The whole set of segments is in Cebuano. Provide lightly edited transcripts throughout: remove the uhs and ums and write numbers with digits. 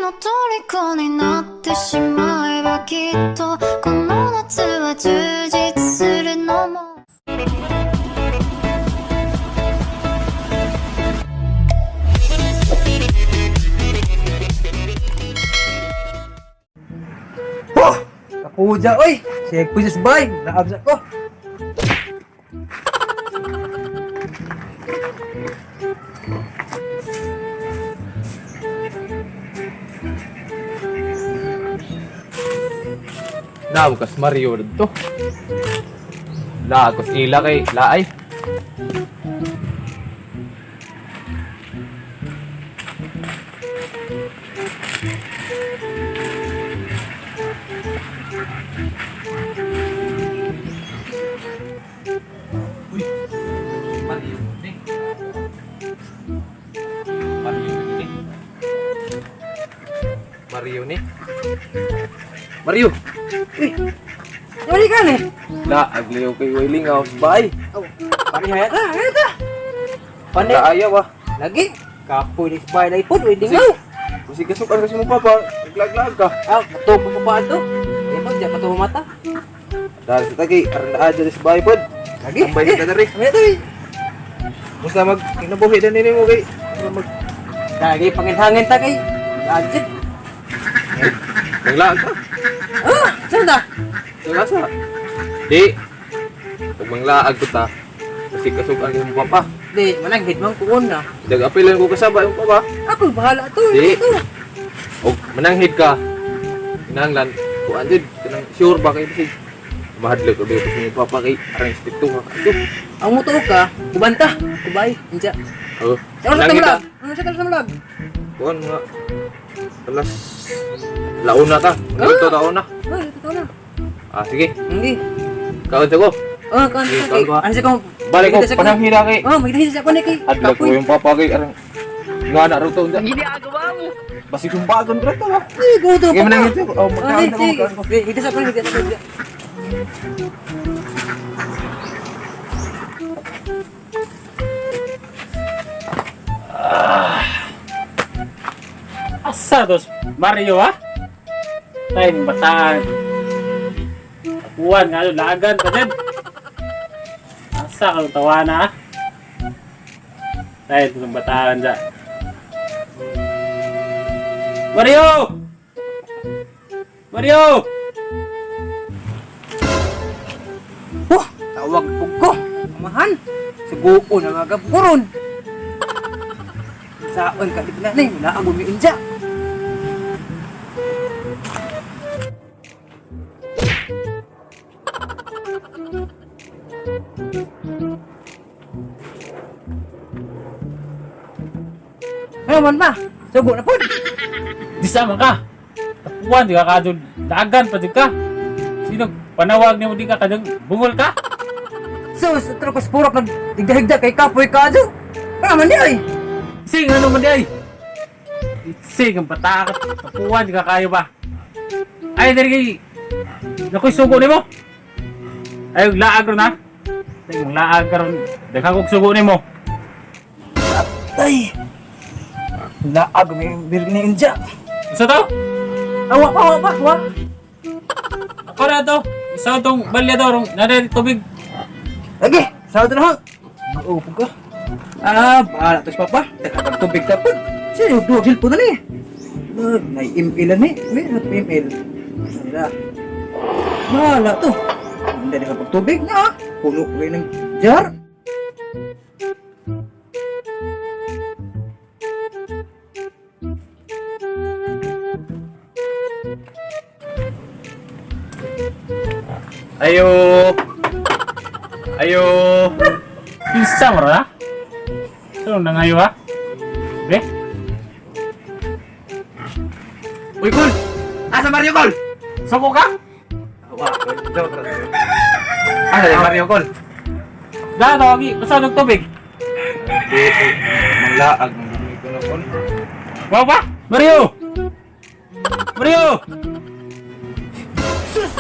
の虜になってしまえばきっとこの夏は充実するのも Oh! Kapuja, oy! Sige po sa bay. Naabsa ko. Nabukas Mario dito. Lagos ila kay laay. Uy, Mario ni. Mario ni. Mario ni. Mario. Wali ka ni. La, agliw kay Wailing of bay. Oh, parehaya ta, haya ta. Panay. La ayaw ah. Lagi. Kapoy ni sa bay na ipod, uy, dingaw. Kasi kasukan kasi mo papa, naglaglag ka. Ah, matupo pa pa ato. Di pa, di pa to mata. Dahil sa tagay, aron na adyo sa bahay pod. Lagi. Tambay sa diri. Ano ito eh? Basta mag kinabuhi na nini mo kay para mag Lagi, panginhangin ta kay. Ajit. naglaag ka. Ah, saan ta? Sa sa. Di. Pag manglaag ko ta, kasi kasukan kasi mo papa. Di, manang hidmang kuon na. Dag-apilan ko kasaba yung papa. Ako, bahala to. Di. Ito. O mananghid ka. Kinahanglan kuan jud kanang sure ba kay bisig. Mahadlok ko kasi mo papa kay aron stricto ka. Ito. Ang mutuo ka, kubanta. Kubay, inja. Oh. Sa oras sa Mananghid ka. tamulag. Ano sa tamulag? Tamulag? Kuan mga alas launa ta. Dito launa. Ah, ito na. Ah, sige. Hindi. Kaon sa ko. Oh, kan. Sige, kaon ko, ha? Ano siya kung Balik ko, pananghida kay. Oh, magdahil siya ko ni kay. Adlaw ko yung papa kay arang nga na raw to unta. Basig yung bagon ko to. Eh, go to. Sige, mananghid ko. Oh, Oh, magkaon ko, sige. magkaon ko. Higit sa ko, higit sa ko. Asa dos Mario ha? Tay bataan. Tapuan nga laagan pa din. Asa ka tawana ha? Tay itong bataan dyan. Mario! Mario! Oh, tawag pug ko. Amahan. Suguon ang mga buron. Saon ka di na ni, wala ang gumiinja. Ano man ba? Sugo na pud. Di sama ka. Tapuan di ka kadol. Laagan pa di ka. Sino panawag nimo di ka kadong bungol ka? Sus, trukos purok nag higda-higda kay kapoy kadyo. Ano man di ay? Sing, ano man di ay? Sing, ang bata ka. Tapuan, di ka kayo ba? Ay, dali kay... Nakoy, sugo ni mo. Ay, laag ron ha. Ay, yung laag ka ron. Daghang kog sugo ni mo. Ay! Laag may birg ni Inja. Isa to? Awa pa, awa pa, wa. Ako na to. Isa tong balya to. Rong nanay tubig. Lagi, sa na ha. Maupo ka. Ah, bahala to si papa. Teka, tubig ka po. Sino, duwag silpo na ni. Nag, may email ni. May email. Sila. Bahala to. Hindi na kapag tubig na. Puno ko ng jar. Ayo. Ayo. Isa mo ron ha? Sino na ngayo ha? Be? Uy, Kol. Asa Mario Kol? Sugo ka? Wa, joke. Asa si Mario Kol? Da, tawagi. Basta ng tubig. Di, manglaag ng bumi ko na Kol. Wow ba? Mario! Mario! Sus!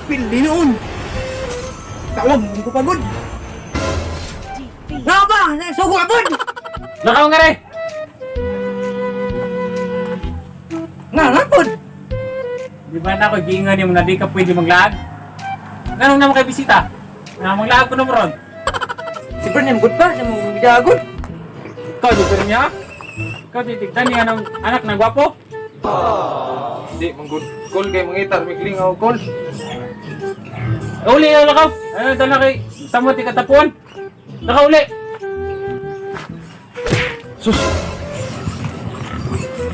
Pili noon! Tawag mo ko pagod! Nga ba? Sugo ka pod! Lakaw nga rin! Nga nga pod. Di ba na ako giingan nimo na di ka pwede maglaag? Nganong naman kay bisita? Nga maglaag ko naman ron. Si Bernie good pa sa mong gidagod. Ikaw di pero niya? Ikaw titigdan niya ng anak na gwapo? Di manggod. Kol kay mangita miglingaw kol. Uli na lakaw. Ano dala kay samot di katapuan. Nakauli. Sus.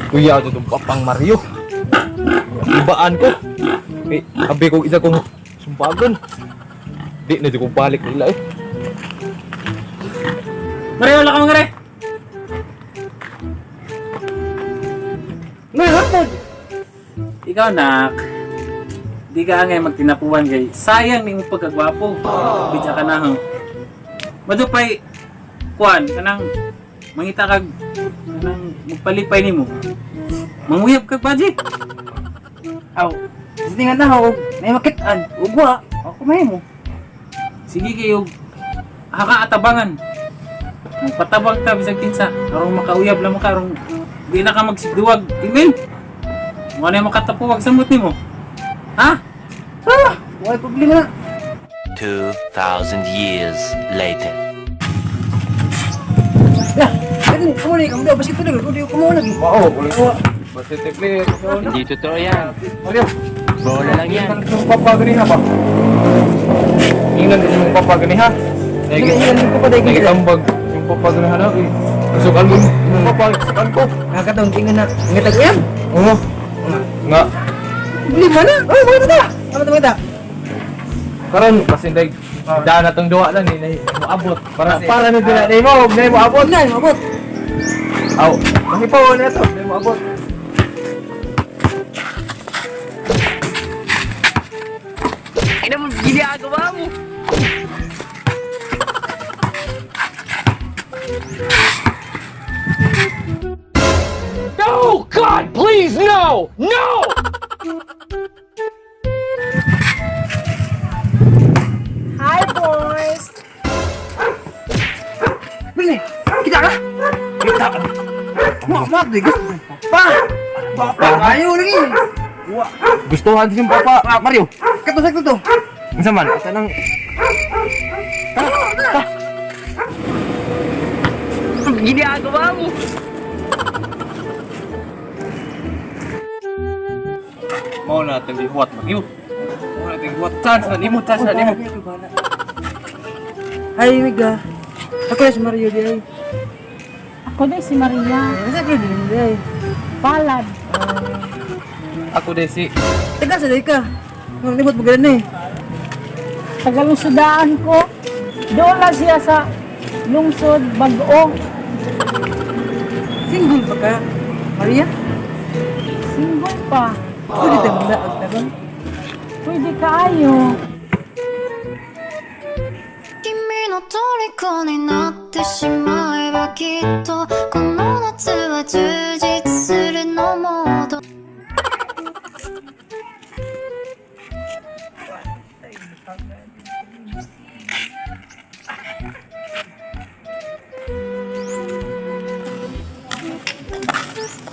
Kuya to itong papang Mario. Ibaan ko. Eh, abi ko isa kong sumbagon. Di na di ko balik nila eh. Mario lakaw nga re. Nga nga pod. Ikaw nak. Di ka angay magtinapuan kay sayang nimo pagkagwapo. Bidya ka na ho. Madupay kuan kanang mangita kag kanang magpalipay nimo. Manguyab kag budget. Aw. Sige nga na ho, nay makitaan ug wa. Ako mahimo. Sige kayo haka atabangan. Magpatabang ta bisag kinsa aron makauyab lang ka aron di na ka magsigduwag. Email. Mo na makatapuwag samot nimo. Ha? Ah, way problema na. 2,000 years later. Ya, kani kamo ni kamo daw basket lagi, kamo kamo lagi. Mao, kulit. Basta tekli. Hindi totoo yan. Mario, Bola lang yan. yung papa ganiha ba? Ingnan din yung papa ganiha. Sige, ingnan ko pa dahil. Nagitambag yung papa ganiha na. Eh. Sukan mo yung papa, sukan ko. Nakakataon tingnan na. Ngitag uyab. Oo. Nga. Problema na. Oy, mga ta. Ano ta mga ta? Karon kasi day daan na tong duwa lang ni moabot. Para para na din na mo, og na mo abot. Na, mabot. Aw, mahipaw na to, na mo abot. No! God, please, no! No! Hi, boys! Bili. Kita ka? Kita ka. Mo, mo di gusto. Pa. Pa, ayo lagi. Wa. Gustuhan si papa. Ah, Mario. Kato sakto to. Unsa man? Ata nang Mao na tang gihuwat Mario. Mao na tang gihuwat chance na nimo, chance na nimo. Hi, Miga. Ako na si Mario di ay. Ako din si Maria. Ano sa din di ay? Palad. Ako din si Taga sa day ka. Nung limot mo ganun eh. Tagalungsudaan ko. Doon lang siya sa lungsod Bag-o. Single pa ka? Maria? Single pa. Pwede tayo maglaag na ba? Pwede kaayo. 君の虜になってしまえばきっとこの夏は充実するのもど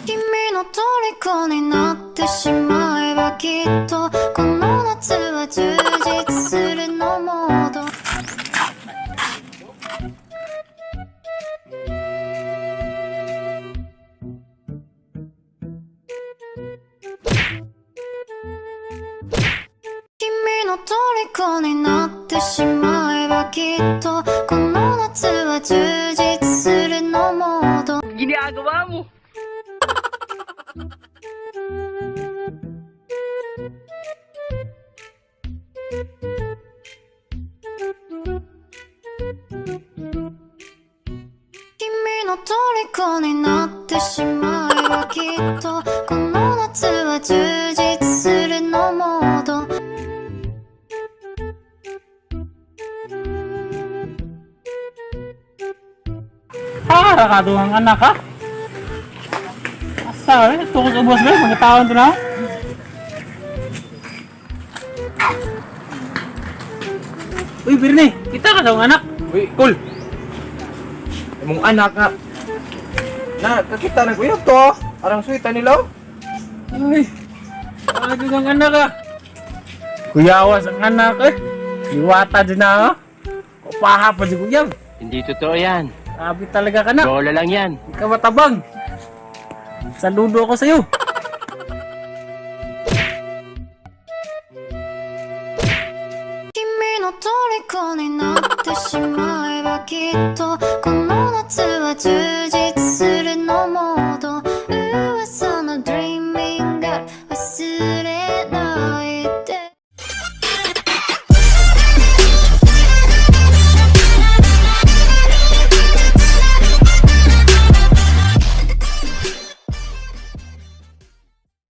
君の虜になってしまえばきっとこの夏は充実するのもど君の虜になってしまえばきっとこの夏は充実するのもど君の虜になってしまえばきっとこの夏は充実するのもど Para ka doon ang anak ha? Asa eh, tukos ubos ba? Mga taon to na. Uy, Birne, kita ka sa akong anak. Uy, cool. Imong anak nga. Na, kakita na kuya to. Arang sweet nila. Ay, ano ang anak ah. Kuyawas ang anak eh. Liwata din na ako. Kupaha pa di kuyang. Hindi totoo yan. Sabi talaga ka na. Bola lang yan. Hindi ka matabang. Saludo ako sa'yo. 君の虜になってしまえばきっとこの夏は充実